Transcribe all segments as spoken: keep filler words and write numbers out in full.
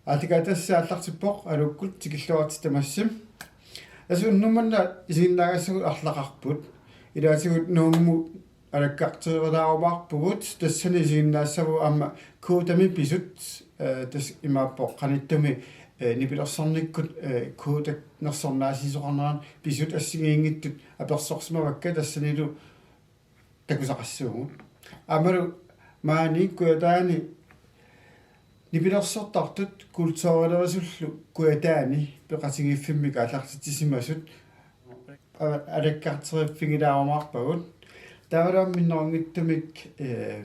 Aallakaatitassiaq aallartippoq, aluukkut tikilluaritsi tamassi. Tassa unnuk manna isiginnaagassagut arlaqarput. Ilaatigut Nuummut alakkarterilaarumaarpugut, tassani isiginnaassavagut aamma koodami pisut, eh, tassa imaappoq qanittumi, eh, nipilersornikkut, eh, koodanersornaasiisoqarnerani pisut assigiinngitsut apersorsimavakka, tassanilu takusaqassuugut. Aammalu maani Kujataani nipilersortartut kulturilersullu Kujataani peqatigiiffimmik aallartitsisimasut a-, alakkarteriffigilaarumaarpagut. Taavalu aamma minnerunngitsumik, eh,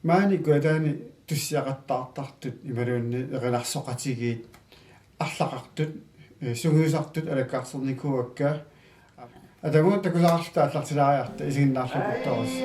maani Kujataani tussiaqattaartartut imaluunniit erinarsoqatigiit arlaqartut, eh, sungiusartut alakkarternikuuakka. Atagu takusaqarluta aallartilaariarta, isiginnaarluartorisi.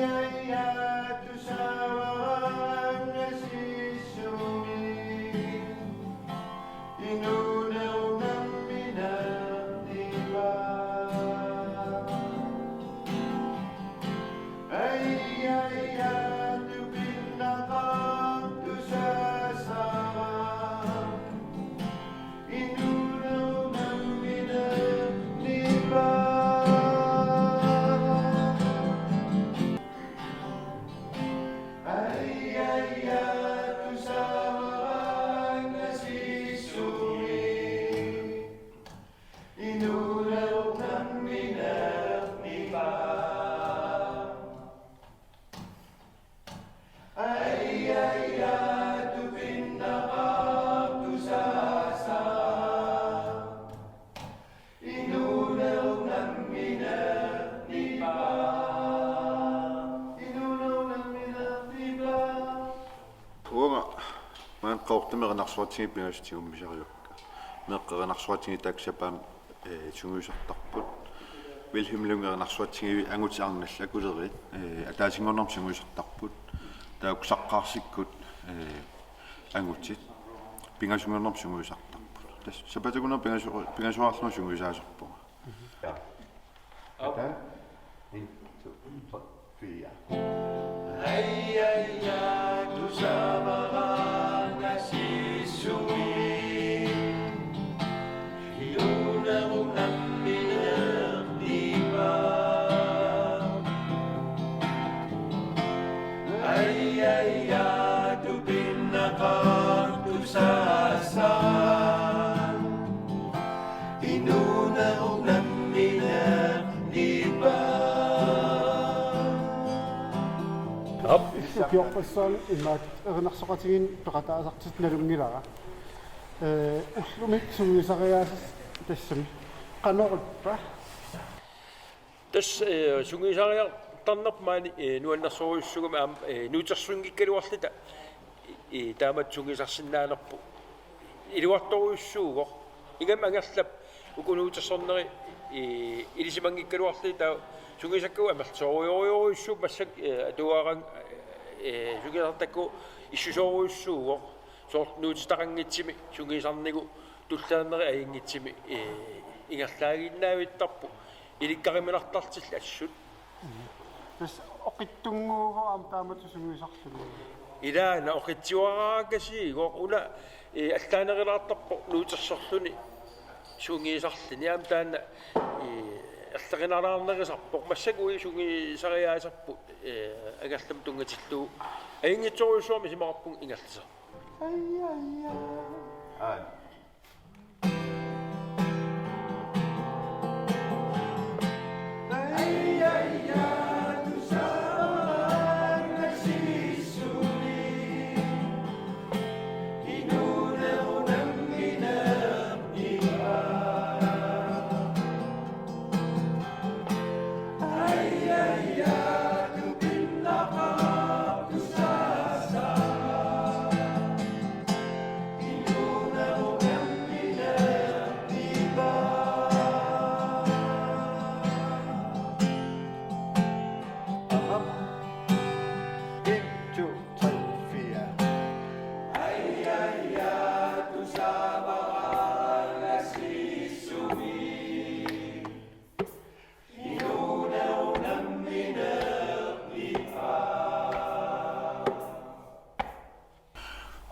Uanga maani Qaqortumi erinarsuatsinni pingasut tigummisarigakkit. Meeqqat erinarsuatsinni taakku sapaammi, eh, sungiusartarput. Vilhelm Lynge erinarsuatsinni angutit arnallit akuleriit, eh, ataasinnguarnermik sungiusartarput. Taakku Saqqaarsikkut, eh, angutit pingasunngornermik sungiusartarput. Tassa sapaatip akunnera pingasu-, pingasuarlunga sungiusaasarpunga. Atan, en, to, tre, fire. Aap. Ukioqqassaani imaattoq erinarsoqatigiinneq peqataasartitut nalunngilara. Eh, ullumi sungiusariaaseq tassami. Qanoq ippa? Tassa, eh, sungiusariartarnerput maani, eh, nuannersorujussuugami aamma, eh, nuutersunngikkaluarluta, eh, taamatut sungiusarsinnaanerput iluartorujussuuvoq. Ingammik Angerlap uku nuutersorneri, eh, ilisimanngikkaluarluta taava sungiusakkagut amerlasoorujorujussuupput massakkut, eh, atuaraan, eh, sungiusartakkagut issusoorujussuuvoq. Soorlu nuutitaqanngitsumik sungiusarnigut tulliinneri ajunngitsumik, eh, ingerlaaginnavittarput. Ilikkariminartartillu assut. Tassa oqitsunnguuvoq aamma taamatut sungiusarluni. Ilaana oqitsuaraakasiivoq una, eh, allaanerulaartarpoq nuutersorluni sungiusarluni aamma taanna, eh, erlerinalaarnerusarpoq massakkut sungiusariaaserput, eh, Angerlamut tunngatillugu ajunngitsorujussuarmik isumaqarpunga ingerlasartoq. Ai, ai, ai. Ai.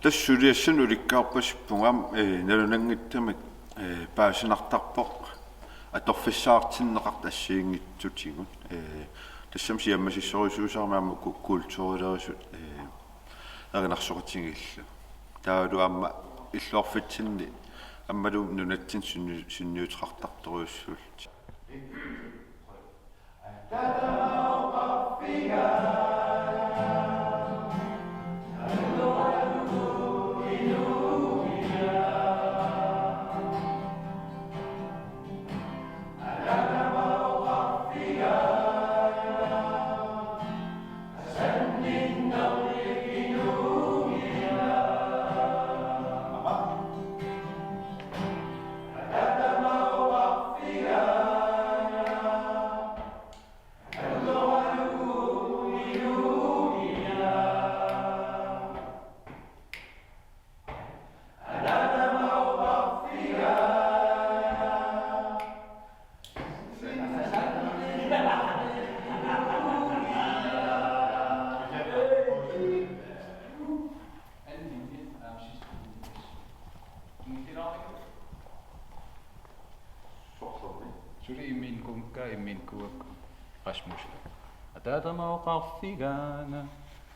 Tassa suliassat ulikkaarpasippunga, eh, nalunanngitsumik, eh, paasinartarpoq atorfissaqartinneqartut assigiinngitsutigut. Eh, tassami siammasissorujussuusarami aamma ku-, kulturilerisut, eh, erinarsoqatigiillu. Taavalu aamma illoqarfitsinni aammalu nunatsinni sunni-, sunniuteqartartorujussuullutik. Suli imminkuukka, imminkuuakka Rasmus. Ataatama oqarfigaanga,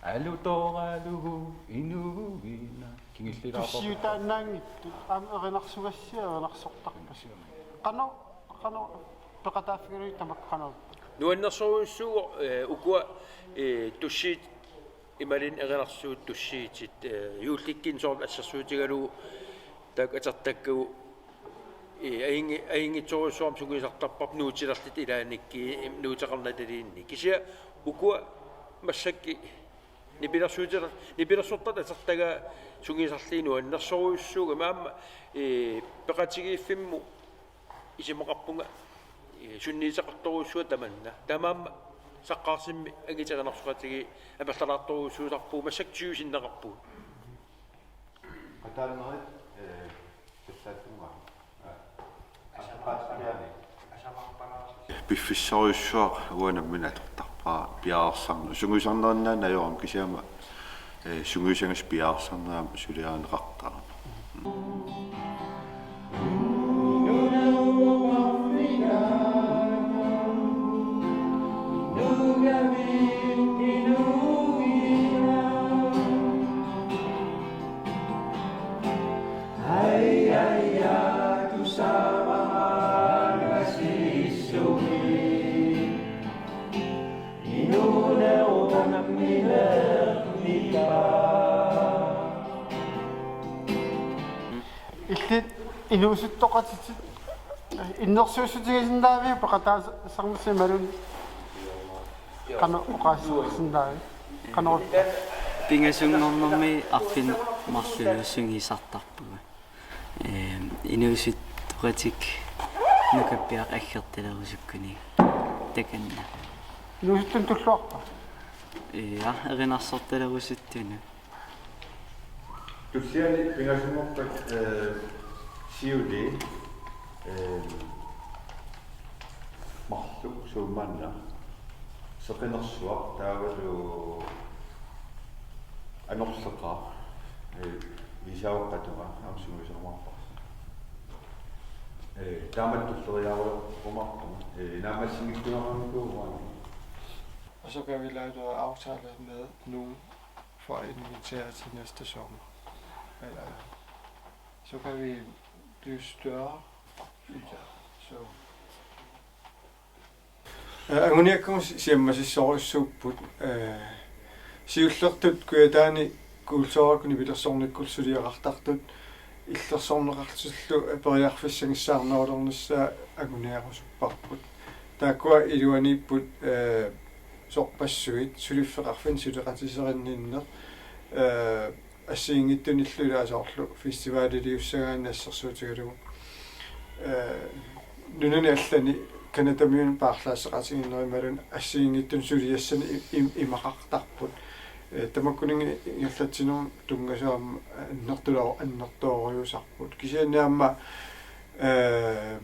alutooralugu inuuina. Kingullilaarpoq. Tussiutaannaanngitsut, aamma erinarsugassiaq erinarsortarpasi. Qanoq, qanoq peqataaffigalugu tamakku qanoq? Nuannersorujussuuvoq, eh, ukua, eh, tussiit imaluunniit erinarsuut tussiitit, eh, juullikkunni soorlu assersuutigalugu taakku atortakkagut, eh, ajungi-, ajunngitsorujussuarmik sungiusartarparput nuutilerlutik ilaannikkut, eh, nuuteqarnataluunniit. Kisianni ukua massakkut nipilersuutiler-, nipilersortartut atortagaat sungiusarlugit nuannersorujussuugami aamma, eh, peqatigiiffimmut isumaqarpunga, eh, sunniuteqartorujussuuvoq tamanna. Taamaammat saqqaarsimmik angutit erinarsoqatigiit amerlalaartorujussuusarpugut, massakkut tyve sinneqarpugut. Qataanerit, eh, tassaatunga. Piffissarujussuaq uanga nammineq atortarpara piareersarneq. Sungiusarnerinnaanngilaq kisianni aamma, eh, sungiusagassat piareersarneq aamma suliarineqartarami. Illit inuusuttoqatitit innersuussutigisinnaavigit peqataasarnissat imaluunniit qanoq oqaasissutigisinnaavigit? Qanoq? Pingasunngornermi arfineq-marlunut sungiusartarpugut. Ehm, inuusuttoqatikka nukappiaqqat aggertalerusukkuniuk takanna. Inuusuttunut tulluarpa? Ja, erinarsortalerusuttunut. Tussiani pingasunngorpat, eh, siulii, eh, marluk suut maanna seqinersuaq taavalu anorleqaaq, eh, iisaavaqqatunga aamma sungiusarmaarparsi. Eh, taamatut tulleriiaarulerpoq, eh, naammassinngitsuararnikuuvoq. Og så gør vi lavet noget aftale med nogen for at invitere til næste sommer. Eller, så kan vi blive større, synes jeg. Så. Eh, anguniakkagut si-, siammasissorujussuupput, eh, siullertut Kujataani kulturikkut nipilersornikkullu suliaqartartut illersorneqarlutillu periarfissagissaarnerulernissaa anguniarusupparput. Taakkua iluaniipput, eh, sorpassuit, suliffeqarfinni suleqatiserinninneq, eh, assigiinngitsunillu ilaa soorlu festivaliliussagaanni assersuutigalugu, eh, nunani allani Canadamiunut paarlaasseqatigiinnerup imaluunniit assigiinngitsunik suliassanik i-, i-, imaqartarput. Eh, tamakkuninnga ingerlatsinermut tunngasoq aamma annertulaa-, annertoorujussuusarput. Kisianni aamma, eh,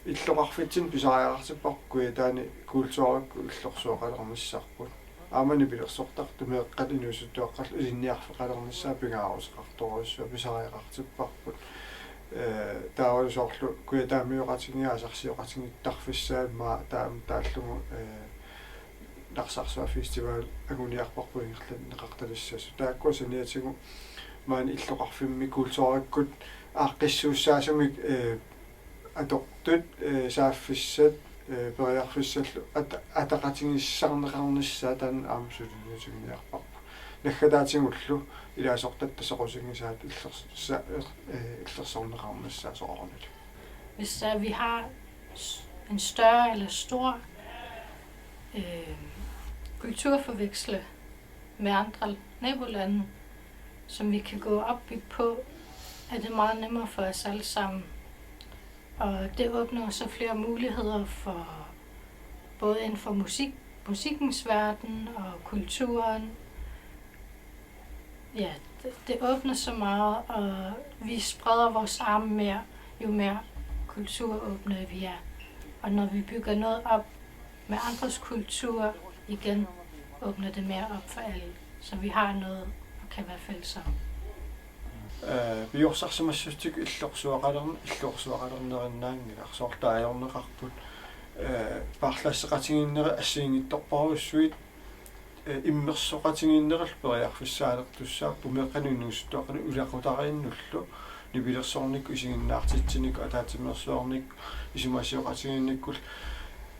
illoqarfitsinni pisariaqartipparput Kujataani kulturikkut illorsueqalernissarput. Aamma nipilersortartut meeqqat inuusuttuaqqallu ilinniarfeqalernissaat pingaaruteqartorujussuuvoq, pisariaqartipparput. Ee, taavalu soorlu Kujataamioqatigiit asarsioqatigiittarfissaat, immaqa taama taallugu, ee, Narsarsuaq Festival anguniarparput ingerlanneqartalissasoq. Taakku saniatigut maani illoqarfimmi kulturikkut aaqqissuussaasumik, ee, atortut, ee, saaffissat, ee, periarfissallu at-, ataqatigiissaarneqarnissaat taanna aamma suliniutiginiarparput. Naggataatigullu ilaasortatta soqutigisaat illers-, sa-, ee, illersorneqarnissaat soorunalimi. Hvis øh, vi har s- en større eller stor øh, kulturforveksle med andre nabolande, som vi kan gå op på, er det meget nemmere for os alle sammen. Og det åbner så flere muligheder for både inden for musik, musikkens verden og kulturen. Ja, det, det åbner så meget, og vi spreder vores arme mere, jo mere kulturåbne vi er. Og når vi bygger noget op med andres kultur igen, åbner det mere op for alle, så vi har noget og kan være fælles om. Ee, piorsarsimassutsikkut illorsuaqalern-, illorsuaqalernerinnaanngilaq, soorlu taajorneqarput, ee, paarlasseqatigiinnerit assigiinngitsorpassuit, ee, immersoqatigiinnerillu periarfissaalertussaapput, meeqqanut inuusuttuaqqanut ilaqutariinnullu nipilersornikkut isiginnaartitsinermut, ataatsimeersuarnikkut isumasioqatigiinnikkullu.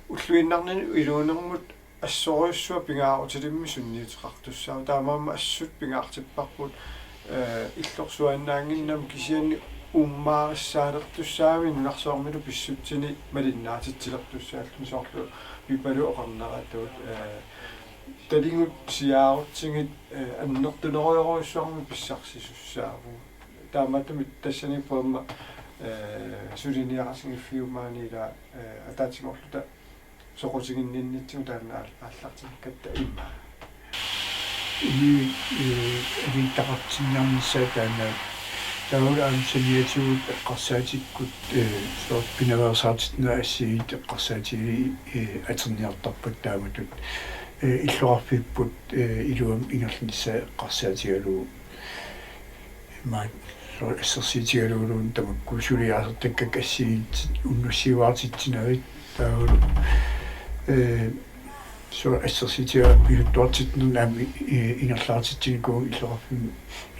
Ulluinnarni iluunermut assorujussuaq pingaarutilimmi sunniuteqartussaavoq. Taamaammat assut pingaartipparput, ee, illorsuinnaannginnami, kisianni uummaarissaalertussaagami nunarsuarmilu pissutsini malinnaatitsilertussaalluni, soorlu Pipaluk oqarneratut, ee, taligut siaarutsigit, ee, annertunerujorujussuarmik pissarsisussaavugut. Taamaattumik tassaniippoq aamma, ee, suliniaqatigiiffiup maani ilaa, ee, ataatsimorluta soqutiginninnitsigut taanna aal-, aallartikkatta immaqa. Inuit, ee, aliittaqartinniarnissaat taanna, taavalu aamma saniatigut eqqarsaatikkut, ee, soorlu pinaveersaartitsinerit assigiit eqqarsaatigalugit, ee, atorniartarpata taamatut, ee, illoqarfipput, ee, iluamik ingerlanissaa eqqarsaatigalugu. Imaat, soorlu assersuutigaluguluunniit tamakku suliarisartakkakka assigiinngitsut unnussiuaartitsinerit taavalu, ee, soorlu assersuutigalugu pisuttuartitsinerit aamma, ee, ingerlaartitsinikuuvugut illoqarfimmi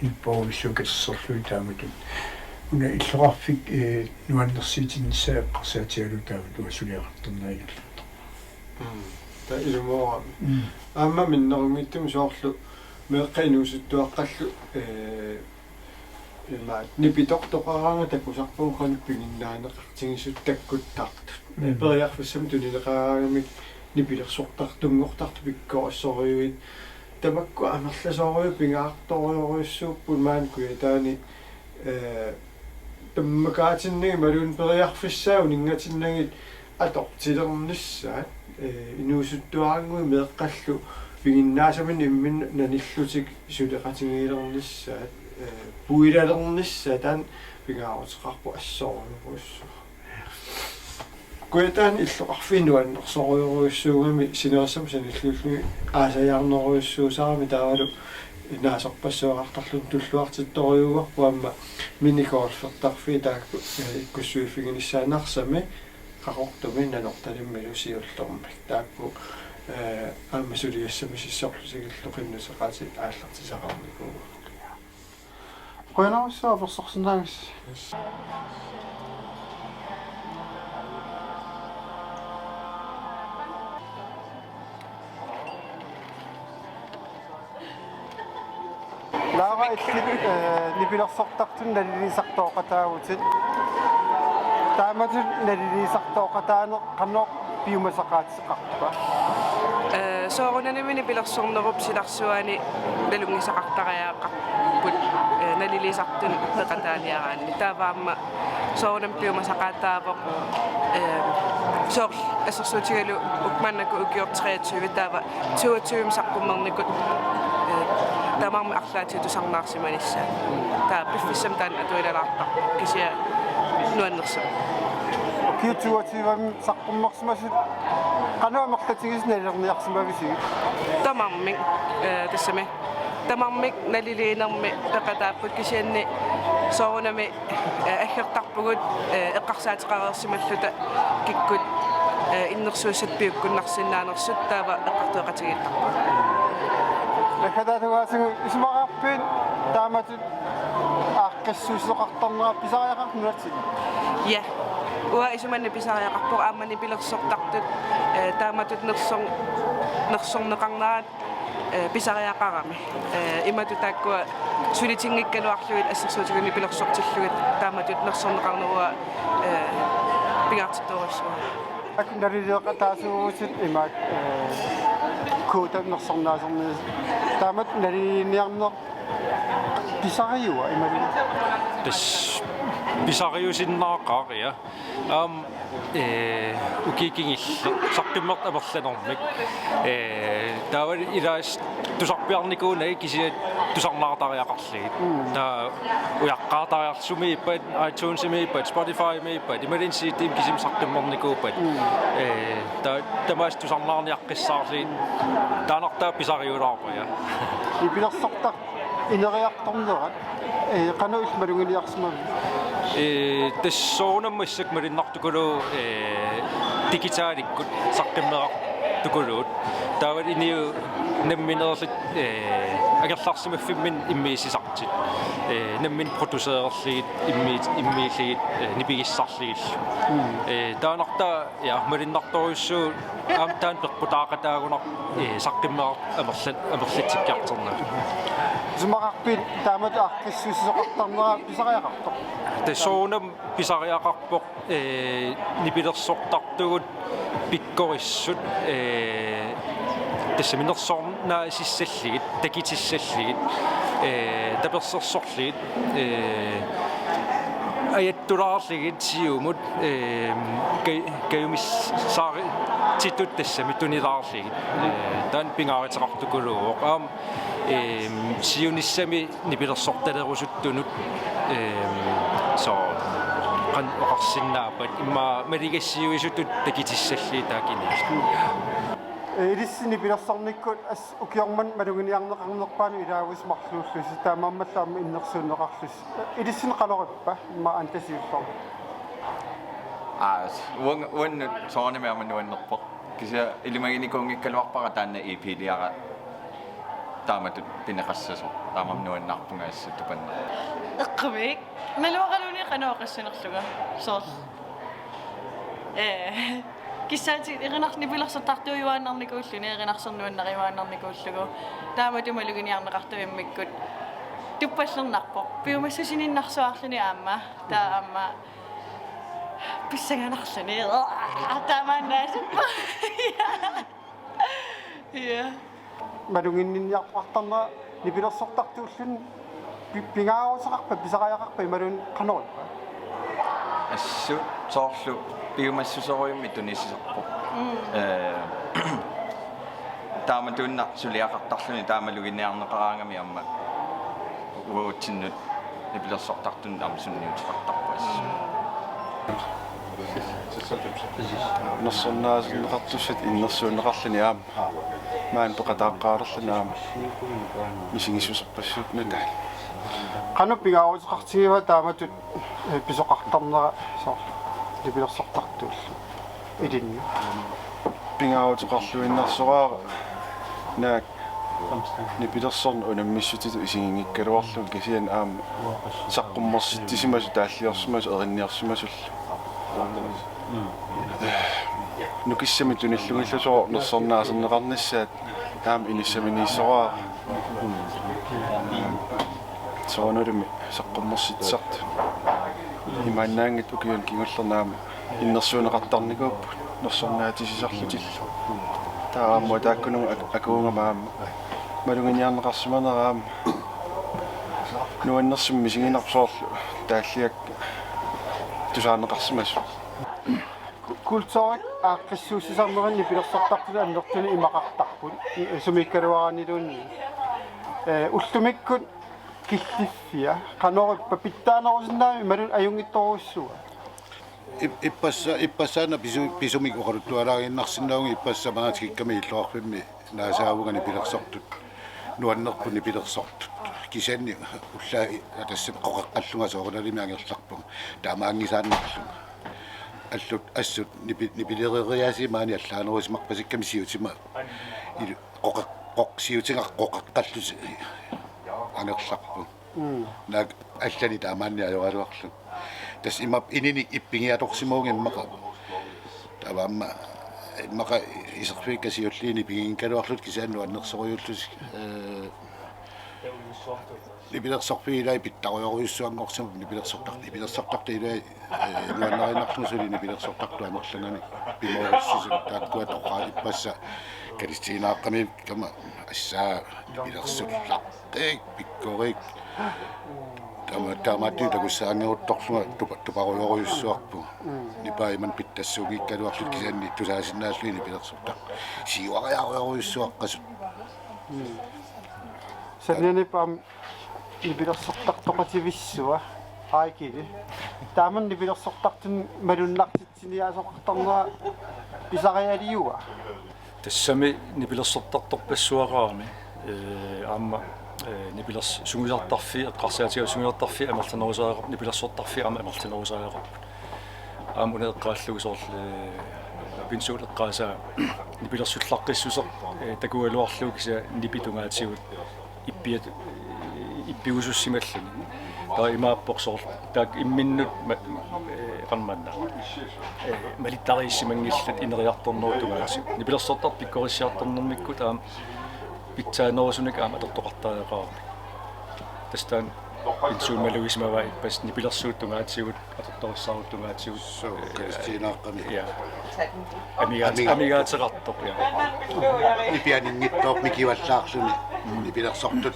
inuppassuit katersorlugit taamatut. Una illoqarfik, ee, nuannersuutinnissaa eqqarsaatigalugu taamatut suliaqartarneq ingerlaartarpoq. Mm. Taava ilumoorami. Mm. Aamma minnerunngitsumik soorlu meeqqat inuusuttuaqqallu, ee, imaat, nipitortoqaraangat takusarpagut qanoq piginnaaneqartigisut takkuttartut. Mm. Periarfissamik tunineqaraangamik nipilersortartunngortartut pikkorissorujuit. Tamakku amerlasoorujuit pingaartorujorujussuupput maani Kujataani, ee, tammakaatinnagit imaluunniit periarfissaat uninngatinnagit atortilernissaat, ee, inuusuttuarannguit meeqqallu piginnaasaminnut imminnut nanillutik suleqatigiilernissaat, ee, puilalernissaat taanna pingaaruteqarpoq assorujorujussuaq. Kujataani illoqarfiit nuannersorujorujussuugamik sinerissami sanilliullugit aasajaarnerujussuusarami taavalu naasorpassuaqartarluni tulluartittorujussuuarput aamma minigolfertarfiit taakku, ee, ikkussuiffiginissaat Narsami, Qaqortumi, Nanortalimmilu siullermik. Taakku, ee, aamma suliassami sisorlusigillu qinnuteqaatit aallartisaqarnikuuakka. Qujanarsuaq apersorsinnaagassi. Laura, illit, ee, nipilersortartunut naliliisartooqataavutit. Taamatut naliliisartooqataaneq qanoq piumasaqaatitseqarpa? Ee, soorunalimi nipilersornerup silarsuani nalunngisaqartariaqarput, ee, naliliisartunut peqataaniaraanni. Taava aamma soorunami piumasaqaataavoq, ee, soorlu assersuutigalugu maannakkut ukiut treogtyve taava toogtyve saqqummernikut, ee, tamarmik arlaatigut tusarnaarsimanissaat. Taava piffissami taanna atuilalaartarpoq kisianni nuannersoq. Fireogtyve saqqummersimasut qanoq amerlatigisut nalilerniarsimavisigit? Tamarmik, eh, tassami. Tamarmik naliliinermi peqataapput kisianni soorunami, eh, aggertarpugut, eh, eqqarsaateqareersimalluta kikkut, eh, innersuussat piukkunnarsinnaanersut taava eqqartueqatigiittarpugut. Aggertaatungaasigut isumaqarpit taamatut aaqqissuussoqartarnera pisariaqarneratsi? Ja. Uanga isumanni pisariaqarpoq aamma nipilersortartut, eh, taamatut nersor-, nersorneqarnerat, eh, pisariaqarami. Eh, imatut taakkua sulitinngikkaluarlugit assersuutigalugu nipilersortillugit taamatut nersorneqarneq uanga, eh, pingaartittoorujussuuara. Akku naliliiqataasuusut imaak, eh, kuuta nersornaaserniit. Taamatut naliliiniarneq pisariua imaluunniit? Tassa pisariusinnaaqaaq, ja. Aamma, eh, ukiut kingulliit saqqummertut amerlanermik. Eh, taava ilaasa tusarpiarnikuunagit kisianni tusarnaartariaqarlugit. Mm. Taava ujaqqaartariaqarlugit sumiippat, iTunesimiippat, Spotifymiippat, imaluunniit C D-mik kisimik saqqummernikuuppat. Mm. Eh, taava tamaasa tusarnaarniaqqissaarlugit. Taannartaa pisariulaarpoq, ja. Nipilersortartut ineriartornerat, eh, qanoq illit maluginiarsimavit? Eh, tassa soorunami massakkut malunnartukuluuvoq, eh, digitalikkut saqqummerartukuluuvoq. Taava inuit nammineerlutik, eh, angerlarsimaffimminni immiussisartut. Eh, nammineq producererlugit, immi-, immiullugit, eh, nipigissarlugillu. Mm. Eh, taannartaa, ja, malunnartorujussuuvoq aamma taanna peqqutaaqataagunarpoq, eh, saqqummerartut amerlat-, amerlatsikkiartornagu. Isumaqarpit taamatut aaqqissuussisoqartarnera pisariaqartoq? Tassa soorunami pisariaqarpoq, eh, nipilersortartugut pikkorissut, eh, tassami nersornaasissallugit, takutissallugit, eh, tapersersorlugit, eh, ajattulaarlugit siumut, eh, kaj-, kajumissaarititut tassami tunilaarlugit. Eh, taanna pingaaruteqartukuluuvoq. Aamma, eh, siunissami nipilersortalerusuttunut, eh, soorlu qanoq oqarsinnaappat, immaqa malugassiuisutut takutissallugit taakaniillu. Eh, ilissi nipilersornikkut assut ukioq manna maluginiarneqarnerpaanut ilaavusi marluullusi, taamaammallu aamma innersuunneqarlusi. Eh, ilissinnut qanorippa, immaqa Anda siullermik? Aa, uang-, uannut soorunami aamma nuannerpoq. Kisianni ilimaginikuunngikkaluarpara taanna E P-liara taamatut pineqassasoq. Taamaammat nuannaarpunga assut tupanneq. Eqqumik. Naluaraluunniit qanoq oqassanerlunga. Soorlu. Eh. Kissaatigillu erinars-, nipilersortartuujuaannarnikuulluni, erinarsornuannariuaannarnikuullugu. Taamatut maluginiarneqartut immikkut tuppallernarpoq. Piumassusininnarsuarluni aamma. Taava aamma pissanganarluni. Aa, taamaannaasuppoq. Ja. Maluginninniartoqartarnera nipilersortartuulluni pi-, pingaaruteqarpa, pisariaqarpa imaluunniit qanorippa? Assut soorlu piumassuserujummik tunisisarpoq. Mm. Eh, taamatuinnaq suliaqartarluni taama maluginiarneqaraangami aamma uagutsinnut nipilersortartunut aamma sunniuteqartarpoq assut. Nersornaaserneqartussatut innersuunneqarluni aamma maani peqataaqqaalerluni aamma misigissuserpassuupput nutaat. Qanoq pingaaruteqartigiva taamatut, eh, pisoqartarnera soorlu nipilersortartuullu ilinnut? Pingaaruteqarluinnarsoraara naak nipilersorneq unammissutitut isiginngikkaluarlugu kisianni aamma saqqummersitsisimasut taalliorsimasut erinniorsimasullu. Nukissamik tunillugillu soorlu nersornaaserneqarnissaat aamma inissaminiissoraara. Soorunalumi saqqummersitsisartut. Imaannaanngitsut ukiuni kingullerni aamma innersuunneqartarnikuupput nersornaatisisarlutillu. Taava aamma taakkununnga ak-, akuugama aamma maluginiarneqarsimanera aamma nuannersumik misiginarpoq soorlu taalliakkat tusaaneqarsimasut. Ku-, kulturik aaqqissuussisarnerini nipilersortartunut annertuneq imaqartarput, i-, sumiikkaluaraanniluunniit. Eh, ullumikkut killiffia, qanorippa, pitsaanerusinnaavit imaluunniit ajunngitsorujussuua? Ip-, ippassa-, ippassaana pisu-, pisumik oqaluttualaaginnarsinnaavugut, ippassaq maanna tikikkami illoqarfimmi naasaavunga nipilersortut, nuannerput nipilersortut. Kisianni ullaaq i-, tassami qoqeqqallunga soorunalimi angerlarpunga. Taamaanngisaannarlunga. Allut assut nipi-, nipilereeriaasiit maani allaanerusimarpasikkami siutima. Ilu-, qoqe-, qoq-, siutiga qoqeqqallusi angerlarpunga. Mm. Naak allani taamaanni ajoraluarlunga. Tassa ima ininik ippigiatorsimavugut immaqa. Taava aamma immaqa iserfiit kasiulliini piginngikkaluarlutik kisianni nuannersorujussuullutik, eh, nipilersorfiit ilaat pitsarujorujussuanngorsimavoq nipilersortar-, nipilersortartut ilaat, eh, nuannarinnarlugu suli nipilersortartut amerlangani pimoorussuusut taakkua toqqaat ippassaq Kalistinaaqami kama assaa nipilersullaqqik pikkorik. Taama-, taamaattumik takussaanngoruttorlunga tupa-, tuparujorujussuarpugut. Mm. Nipaa imannak pitsassuunngikkaluarlutik kisianni tusaasinnaallugit nipilersortaq. Siuariarujorujussuaqqasut. Mm. Sanianiippa aamma nipilersortartoqativissuaq Aikili. Taama nipilersortartunik malunnartitsiniaasoqartarnera pisarialiua. Tassami nipilersortartorpassuaqarami, ee, aamma, ee, nipilers-, sungiusartarfiit, eqqarsaatigalugu sungiusartarfiit amerlanerusariaqarput, nipilersortarfiit aamma amerlanerusariaqarput. Aamma una eqqaallugu soorlu, ee, pinsuut eqqaasaa nipilersullaqqissuseq, ee, takugaluarlugu kisianni nipit tungaatigut ippiat-, ippigusussimalluni. Taava imaappoq soorlu taakku imminnut ma-, ee, qammanna. Ee, malittariissimanngillat ineriartornerup tungaatigut. Nipilersortartut pikkorissiartornermikkut aamma pitsaanerusunik aamma atortoqartariaqarami. Tassa taanna pinsuut malugisimavaat ippassaq nipilersuut tungaatigut, atortorissaarutit tungaatigut. Suu, Kalistinaaqami. Ja. Amigaat-, Amiga-, amigaateqartoq, ja. Ipianinngittoq mikivallaarluni. Mm. Nipilersortut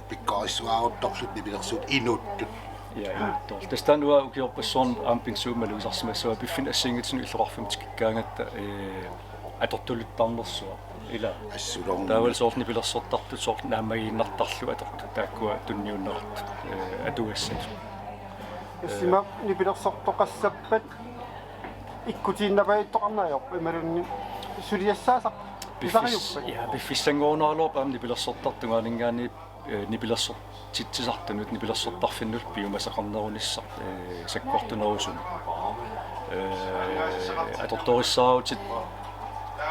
pikkorissuaaruttorlutik nipilersuut inuuttut. Ja, inuuttut. Tassa taanna uanga ukiorpassuarni aamma pinsuut malugisarsimassavara piffinni assigiinngitsunik illoqarfimmut tikikkaangatta, ee, atortuluttarnersuaq. Ila. Assulorn. Taavalu soorlu nipilersortartut soorlu naammagiinnartarlugu atortut taakkua tunniunneqartut, ee, atugassatut. Tassami nipilersortoqassappat ikkutiinnapajuttoqarneq ajorpa imaluunniit suliassaasaq? Piffis-, pisariuppat? Ja, piffissanngorunaarluarpoq aamma nipilersortartut tungaanninngaanniit, ee, nipilersortitsisartunut, nipilersortarfinnullu piumasaqarnerunissaq, ee, sakkortunerusunut. Ee, atortorissaarutit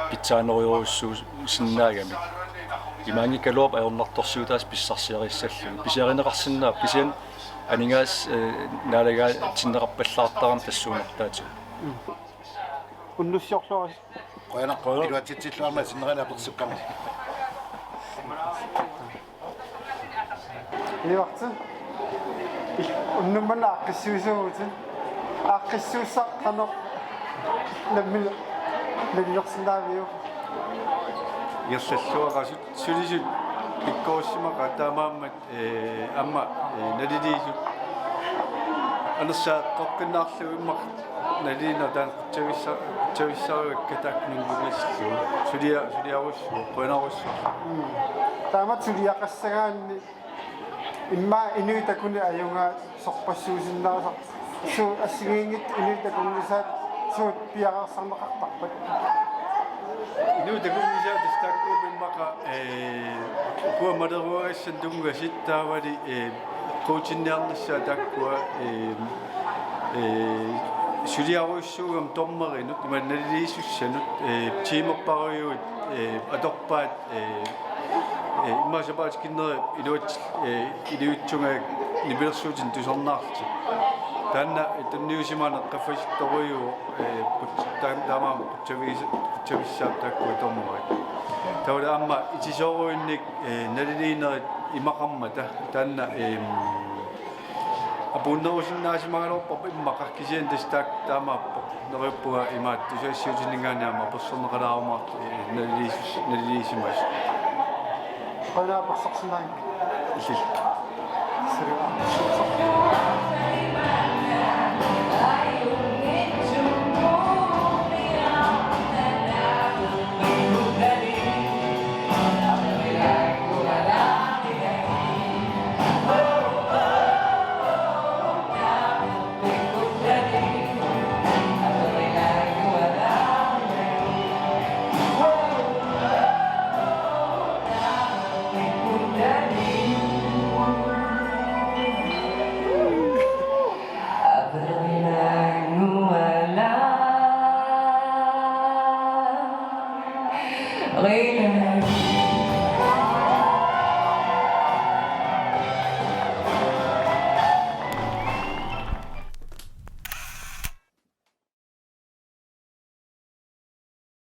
pitsaanerujorujussuusinnaagamik. Imaanngikkaluarpoq ajornartorsiutaasa pissarsiarissalluni. Pisiarineqarsinnaapput kisianni aningaasat, ee, naalagaatinneqarpallaartarami tassuunartaatigut. Mm. Unnussiorluarisi. Qujanaq, qujanaq, iluatsitsilluarna sinnerani apersukkamik. Ivarti. Unnuk manna aaqqissuisuuvutit. Aaqqissuussaq qanoq nammineq nalilersinnaaviuk? Ingerlalluaqaaq, sulisut pikkorissimaqaat taamaammat, ee, aamma, ee, naliliisut anersaat qoqqinnaarlugu immaqa naliliineq taanna qutsavissa-, qutsavissarivakka taakkununnga tungatillugu. Sulia-, suliarujussuuvoq, qujanarujussuaq. Mm. Taamatut suliaqassagaanni immaqa inuit takuneq ajugaat sorpassuusinnaasarput. Suut assigiinngitsut inuit takunngisaat suut piareersarneqartarpat? Inuit takunngisaat tassa taakkuupput immaqa, ee, ukua maleruagassanik tunngasut taavali, ee, quutinniarnissaat taakkua, ee, ee, suliarujussuugami dommerinut, ima naliliisussanut, ee, tiimerparujuit, ee, atorpaat, ee, ee, immaqa sapaatip akunneri iluat-, ee, iliuutsungaat nipilersuutinik tusarnaarlutik. Taanna tunniusimaneq qaffasittorujuuvoq, ee, qut-, taa-, taamaammat qutsaviisa-, qutsavissaat taakkua dommerit. Taavalu aamma itisoorujunik, ee, naliliinerit imaqarmata taanna, ee, apuunnerusinnaasimagaluarparput immaqa kisianni tassa taakku taamaappoq. Neriuppunga imaattoq tusagassiuutininngaanniit aamma apersorneqalaarumaartoq, ee, naliliisus-, naliliisimasut. Qujanaq apersorsinnaagikkit. Illillu. Suli. Later.